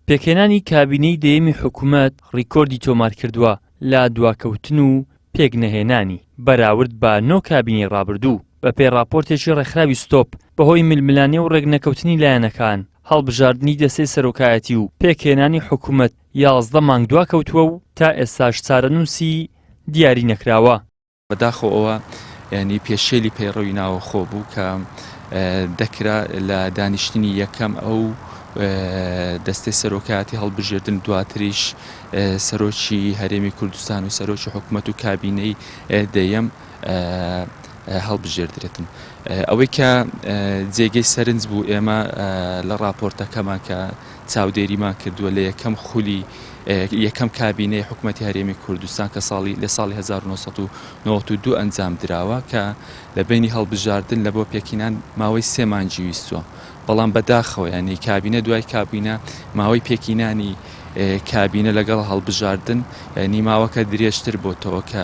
پێکهێنانی کابینەی دەیەمی حکومەت ڕیکۆردی تۆمارکردووە لە دواکەوتن و پێکنەهێنانی، بەراورد بە نۆ کابینەی ڕابردوو. بەپێی ڕاپۆرتێکی ڕێکخراوی ستۆپ، بەهۆی ململانێ و ڕێکنەکەوتنی لایەنەکان، هەڵبژاردنی دەستەی سەرۆکایەتی و پێکهێنانی حکومەت 11 مانگ دواکەوتووە و تا ئێستاش چارەنووسی دیاری نەکراوە. بەداخەوە ئەوە یانی پێشێلی پەیڕەوی ناوەخۆ بوو کە دەکرا لە دانیشتنی یەکەم ئەو دەستەی سەرۆکایەتی هەڵبژێردن دواتریش سەرۆکی هەرێمی کوردستان و سەرۆکی حکوومەت و کابینەی دەیەم هەڵبژێردرێتن. ئەوەی کە جێگەی سەرنج بوو ئێمە لە ڕاپۆرتەکەمان کە چاودێریمان کردووە لە یەکەم خولی یەکەم کابینەی حکوومەتی هەرێمی کوردستان کە ساڵی لە ساڵی 1992 ئەنجام دراوە کە لە بینی هەڵبژاردن لە بۆ پێکینان ماوەی سێ مانگی ویستووە بەڵام بەداخەوە ینی کابینە دوای کابینە ماوەی پێکینانی کابینە لەگەڵ هەڵبژاردن ینی ماوەکە درێژتر بۆتەوە کە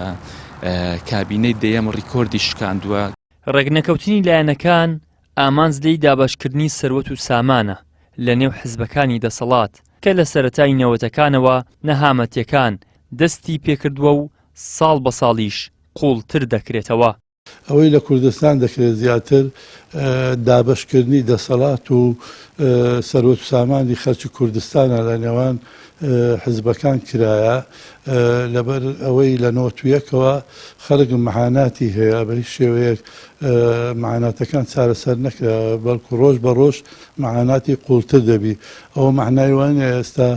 کابینەی دەیەم ڕیکۆردی شکاندووە. ڕێکنەکەوتنی لایەنەکان ئامانج لێی دابەشکردنی سەروەت و سامانە لە نێو حزبەکانی دەسەڵات کە لە سەرەتای نەوەتەکانەوە نەهامەتیەکان دەستی پێکردووە و ساڵ بە ساڵیش قوڵتر دەکرێتەوە. ئەوەی لە کوردستان دەکرێت زیاتر دابەشکردنی دەسەڵات و سەروەت و سامانی خەرکی کوردستانە لە نێوان حزبەکان کرایە لەبەر ئەوەی لە نۆتویەکەوە خەڵک معاناتی هەیە بە هیچ شێوەیەک معاناتەکان چارەسەر نەکرا بەڵکو ڕۆژ بە ڕۆژ معاناتی قوڵتر دەبی ئەوە معنای وانە ئێستا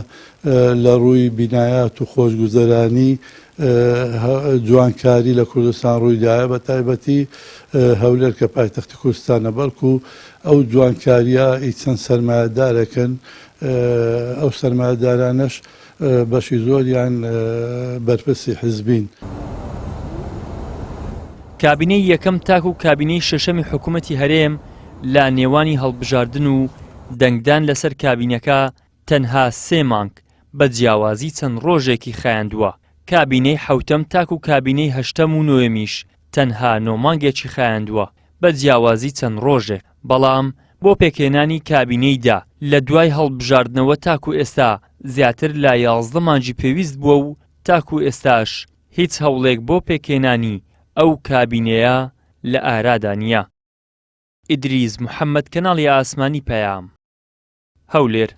لە ڕووی بینایات و خۆشگوزەرانی جوانکاری لە کوردستان ڕوویدایە بە تایبەتی هەولێر کە پایتەختی کوردستانە بەڵکو ئەو جوانکاریە ئی چەند سەرمایەدارێکن ئەو سەرمایەدارانەش بەشی زۆریان بەرپرسی حزبین. کابینەی یەکەم تاکو کابینەی شەشەمی حکومەتی هەرێم لە نێوانی هەڵبژاردن و دەنگدان لەسەر کابینەکە تەنها سێ مانگ بە جیاوازی چەند ڕۆژێکی خایاندووە، کابینەی حەوتەم تاکو کابینەی هەشتەم و نۆیەمیش تەنها نۆ مانگێکی خایاندووە بە جیاوازی چەند ڕۆژێک، بەڵام بۆ پێکهێنانی کابینەی دە لە دوای هەڵبژاردنەوە تاکو ئێستا زیاتر لە 11 مانگی پێویست بووە و تاکو ئێستاش هیچ هەوڵێک بۆ پێکهێنانی ئەو کابینەیە لە ئارادا نییە. ئیدریس محەمەد کەناڵی ئاسمانی پەیام. هەولێر.